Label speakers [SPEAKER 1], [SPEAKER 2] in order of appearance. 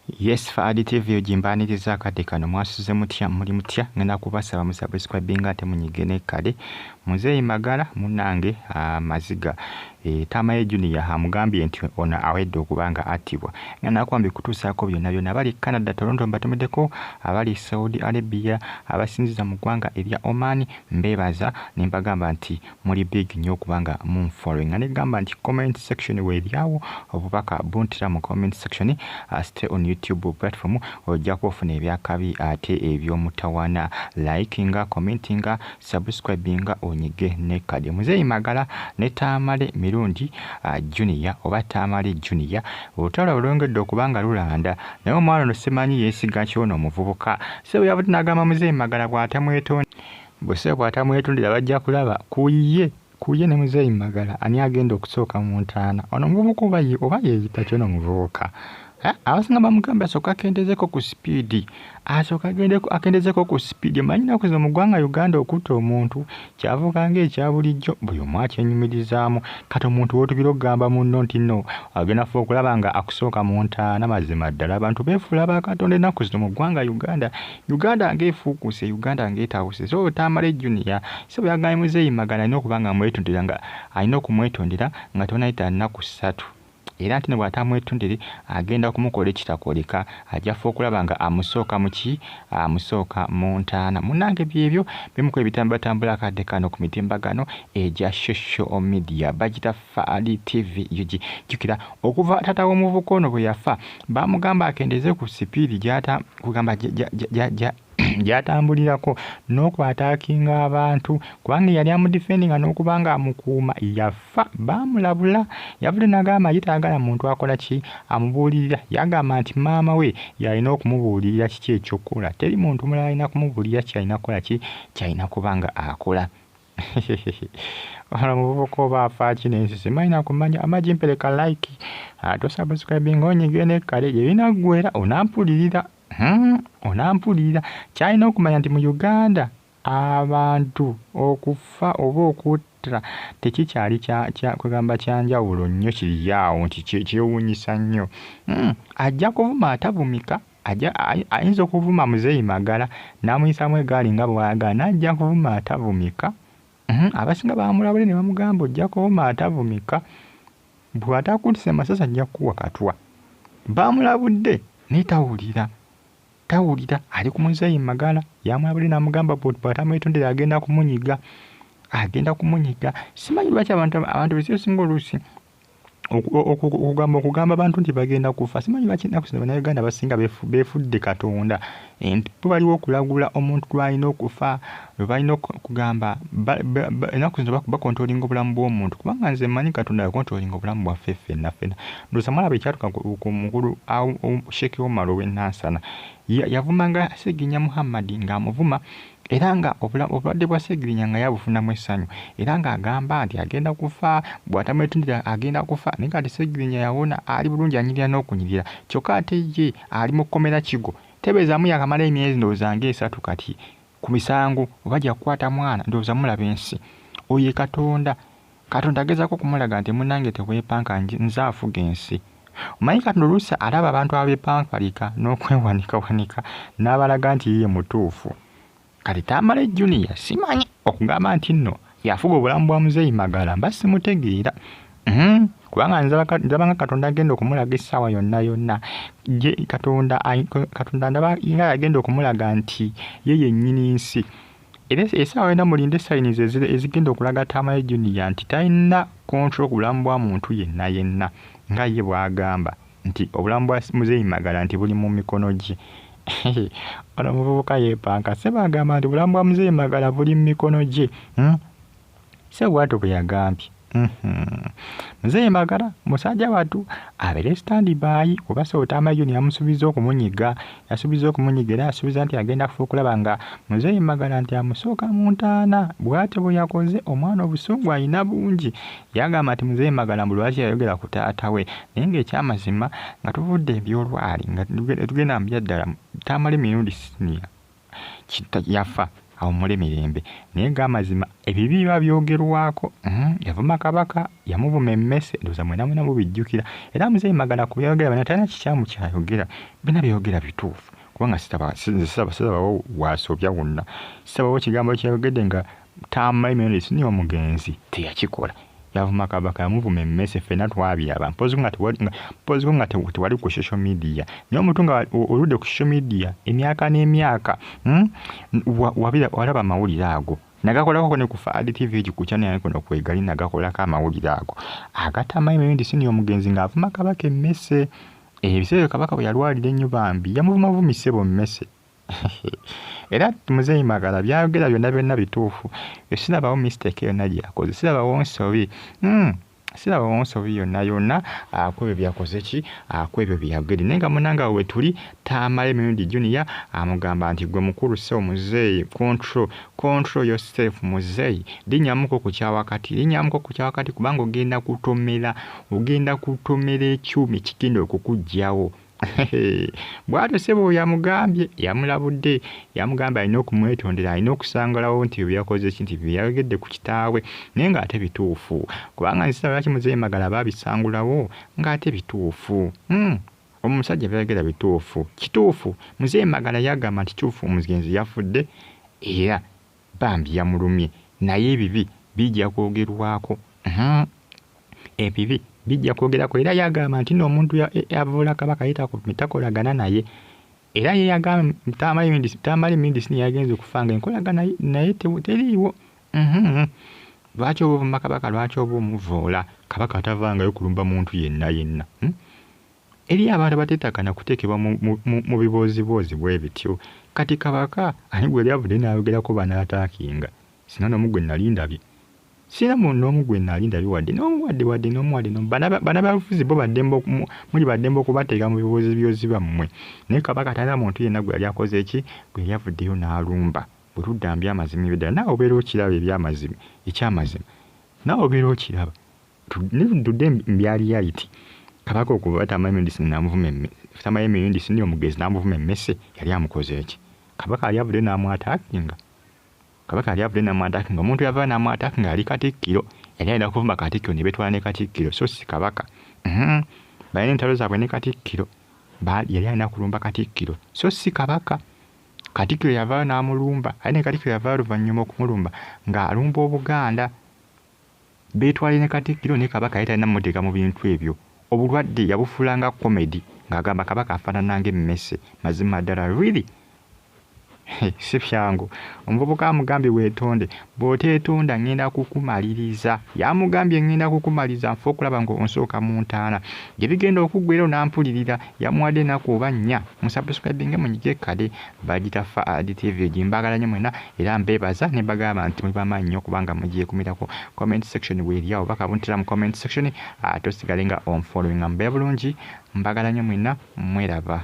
[SPEAKER 1] Yes, Faadi TV ogimbaaniriza akadde kano. Mwasuze mutya? Muli mutya? Ngenda kubasaba musubscribinga ate munyige n'ekkade. Muzeeyi Magala munnange amaziga Tamaye Junior amugambye nti ono awedde okuba nga attibwa. Ngenda kuba mbikutuusaako byonna byonna. Abali Canada, Toronto mbatumiddeko, abali Saudi Arabia, abasinziza mu ggwanga erya Oman, mbeebaza ne mbagamba nti muli big nnyo okuba nga munfollowinga. Negamba nti comment section weeryawo, obubaka buntira mu comment section. Stay on YouTube platform, ojja kuba ofuna ebyakabi ate ebyomutawana. Likinga, commentinga, subscribinga, onyige nekade. Muzeeyi Magala ne Tamale Mirundi Junior oba Tamale Junior, olutalo olwongedde okuba nga lulanda, naye omwana ono simanyi yeesiga ki ono omuvubuka. Sebo yavudde n'agamba Muzeeyi Magala bw'atamwetonda, buse bw'atamwetondera bajja kulaba ku ye ne Muzeeyi Magala ani agenda okusooka mu ntaana. Ono omuvubuka oba ye oba yeeyita ki ono omuvubuka? Abasinga bamugamba asooke akendezeeko ku sipiidi, asooke agendeko akendezeeko ku sipiidi. Omanyi ennaku zino mu ggwanga Uganda okutta omuntu kyafuuka ng'ekya bulijjo, buli omu akyenyumirizaamu. Kati omuntu w'otuukira okugamba munno nti nno agenda fuba okulaba nga akusooka mu ntaana, mazima ddala abantu beefuula bakatonda ennaku zino mu ggwanga Uganda. Uganda ng'efuukuuse, Uganda ng'etabuse. So Tamale Junior sebo yagambye Muzeeyi Magala alina okuba nga amwetondera, nga alina okumwetondera nga tonnayita nnaku ssatu. Era nti ne bw'atamwetondere agenda kumukola ekitakoleka, ajja fuba okulaba nga amusooka mu ki, amusooka mu ntaana. Munnange byebyo bimu ku ebitambulatambula akadde kano ku mitimbagano egya social media, bagita Faadi TV UG. Jjukira okuva taata w'omuvubuka ono bwe yafa, baamugamba akendeeze ku sipiidi gy'ata kugamba gy'atambulirako n'okwataakinga abantu, kubanga eyali amudifendinga n'okuba nga amukuuma yafa. Baamulabula, yavudde n'agamba ye tayagala muntu akola ki amubuulirira. Yagamba nti maama we y'alina okumubuulirira kiki eky'okukola, teri muntu mulala alina kumubuulirira ky'alina kukola ki ky'alina kuba nga akola. Ono omuvubuka oba afa ki n'ensi simanyi na kumanya. Amagi mpereka like ate osubscribinga onyige n'ekkale gye binaggweera onampulirira. Onampulirira. Ky'alina okumanya nti mu Uganda abantu okufa oba okutta tekikyali kya kugamba kya njawulo nnyo kiri awo nti kyewuunyisa nnyo. Ajja kuvuma atavumika, ayinza okuvuma Muzeeyi Magala n'amuyisaamu eggaali nga bw'ayagala, n'ajja kuvuma atavumika. Abasinga baamulabula ne bamugamba ojja kuvuma atavumika, bw'ataakutise masasi ajja kukuwa katwa. Baamulabudde naye tawulira, tawulira, ali ku Muzeeyi Magala. Yamulabudde n'amugamba bw'atamwetondera agenda kumunyiga, agenda kumunyiga. Simanyi lwaki abantu ebiseera ebisinga oluusi okugamba abantu nti bagenda kufa. Simanyi lwaki ennaku zino Bannayuganda abasinga beefudde Katonda, nti bo baliwo okulagula omuntu lw'alina okufa, lwe balina okugamba. Ennaku zino bakontrolinga obulamu bw'omuntu, kubanga nze mmanyi Katonda yakontrolinga obulamu bwaffe ffenna ffenna. Ndowooza mulaba ekyatuuka ku mukulu Sheikh Umar ow'e Nansana. Yavumanga Ssegirinya Muhammad ng'amuvuma, era nga obulwadde bwa Ssegirinya nga yabufunamu essanyu, era ng'agamba nti agenda kufa, bw'atamwetondera agenda kufa. Naye kati Ssegirinya yawona, ali bulungi, anyirira n'okunyirira, kyokka ate ye ali mu kkomera Kigo. Tebeezaamu yaakamala emyezi ndowooza ng'esatu kati ku misango oba gya kukwata mwana. Ndowooza mulaba ensi. Oyo ye Katonda. Katonda agezaako okumulaga nti munnange teweepanka, nze afuga ensi. Omanyi Katonda oluusi alaba abantu abeepankalika n'okwewanikawanika n'abalaga nti ye mutuufu. Kati Tamale Junior simanyi okugamba nti nno yafuga obulamu bwa Muzeeyi Magala mba simutegeera. Kubanga ndaba nga Katonda agenda okumulaga essaawa yonna yonna. Ye Katonda ndaba nga yagenda okumulaga nti ye yennyini nsi. Era essaawa yonna mulinde signs ezigenda okulaga Tamale Junior nti talina control ku bulamu bwa muntu yenna yenna nga ye bw'agamba nti obulamu bwa Muzeeyi Magala nti buli mu mikono gye. Ono omuvubuka yeepanka. Ssebo agamba nti obulamu bwa Muzeeyi Magala buli mu mikono gye. Ssebo bw'atyo bwe yagambye. Muzeeyi Magala musajja wattu abeere stand by, kuba ssebo Tamale Junior yamusuubizza okumunyiga, yasuubizza okumunyiga era yasuubiza nti agenda kufuba okulaba nga Muzeeyi Magala nti amusooka mu ntaana. Bw'atyo bwe yakoze, omwana obusungu alina bungi. Yagamba nti Muzeeyi Magala mbu lwaki yayogera ku taata we, naye ng'ekyamazima nga tuvudde ebyolwali nga tugenda mu byaddala, Tamale Mirundi Senior yafa. Awummule mirembe. Naye ng'amazima ebibi biba byogerwako. Yavuma Kabaka, yamuvuma emmese, ndowooza mwena mwena mubijjukira. Era Muzeeyi Magala ku byayogera byonna talina kikyamu ky'ayogera. Byonna byayogera bituufu. Kubanga sirabawo w'asobya wonna. Sirabawo kigambo ky'ayogedde nga Tamale Mirundi Senior omugenzi teyakikola. Yavuma Kabaka, yamuvuma emmese, ffenna twabiraba. Mpozzi nga tewali ku social media. Naye omuntu nga oludde ku social media emyaka n'emyaka, walaba amawulire ago. Nagakolako ne ku Fahad TV ku channel yange kuno kwegali nagakolako amawulire ago. Aga Tamale Mirundi Senior omugenzi ng'avuma Kabaka emmese. Ebiseera Kabaka bwe yalwalira ennyo bambi, yamuvumavumi ssebo mmese. Era Muzeeyi Magala byayogera byonna byonna bituufu. Sirabawo mistake yonna gy'akoze, sirabawo nsobi. Sirabawo nsobi yonna yonna ku ebyo by'akoze ki, ku ebyo bye yayogedde. Naye nga munnange awo we tuli, Tamale Mirundi Junior amugamba nti ggwe mukulu ssebo muzeeyi, control yourself muzeeyi. Linnyamuko ku kyawakati, linnyamuko ku kyawakati kubanga ogenda kutomera ekyuma ekigenda okukuggyawo. Bw'atyo ssebo yamugambye, yamulabudde, yamugambye alina okumwetondera, alina okusangalawo nti bye yakoze ki, nti bye yayogedde ku kitaawe, naye ng'ate bituufu. Kubanga nsi lwaki Muzeeyi Magala baabisangulawo ng'ate bituufu. Omusajja byayogera bituufu. Kituufu. Muzeeyi Magala yagamba nti kituufu omugenzi yafudde era bambi yamulumye, naye ebibi bijja kwogerwako. Ebibi bijja kwogerako. Era yagamba nti nno omuntu avvoola Kabaka ye takolagana naye. Era ye yagamba Tamale Mirundi Senior yagenze okufa nga enkolagana naye teriiwo. Lwaki oba ovuma Kabaka, lwaki oba omuvvoola? Kabaka tavangayo kulumba muntu yenna yenna. Eriyo abantu abateetagana kuteekebwa mu bibooziboozi bwe bityo. Kati Kabaka ani gwe yali avudde n'ayogerako banaataakinga? Singa n'omu gwe nali ndabye. Sirina n'omu gwe nali ndabye wadde n'omu wadde wadde n'omu wadde n'omu. Bannabyabufuzi bo muli baddembe okubateeka mu bibooziboozi byammwe. Naye Kabaka talina muntu yenna gwe yali akoze ki, gwe yali avuddeyo n'alumba. Bwe tudda mu by'amazima eby'eddala, naawe obeera okiraba eby'amazima, eky'amazima. Naawe obeera okiraba. Tudde mu bya reality. Kabaka okuva Tamale Mirundi Senior n'amuvuma Tamale Mirundi Senior omugenzi n'amuvuma emmese, yali amukoze ki? Kabaka yali avuddeyo n'amwataakinga. Kabaka yali avuddeyo n'amwataakinga. Omuntu yavaayo n'amwataakinga yali Katikkiro. Yali alina kuvuma Katikkiro ne beetwala ne Katikkiro, so si Kabaka. Balina entalo zaabwe ne Katikkiro. Yali alina kulumba Katikkiro, so si Kabaka. Katikkiro yavaayo n'amulumba, ate ne Katikkiro yavaayo oluvannyuma okumulumba ng'alumba Obuganda. Beetwale ne Katikkiro ne Kabaka yali talina mmuteeka mu bintu ebyo. Obulwadde yabufuula nga comedy ng'agamba Kabaka afaanana ng'emmese. Mazima ddala really? Si byangu. Omuvubuka amugambye weetonde, bw'oteetonda ŋŋenda kukumaliriza. Yamugambye ŋŋenda kukumaliriza nfe okulaba ng'onsooka mu ntaana. Gye bigenda okuggwa era onampulirira. Yamuwadde ennaku oba nnya. Musubscribinge munyige kale. Bagiyita Fahad TV. Mbaagala nnyo mwenna era mbeebaza ne mbagamba nti muli bamaanyi nnyo kubanga mugyekumirako. Comment section weeri awo, obubaka buntera mu comment section ate osigale nga onfollowinga. Mubeere bulungi, mbaagala nnyo mwenna, mweraba.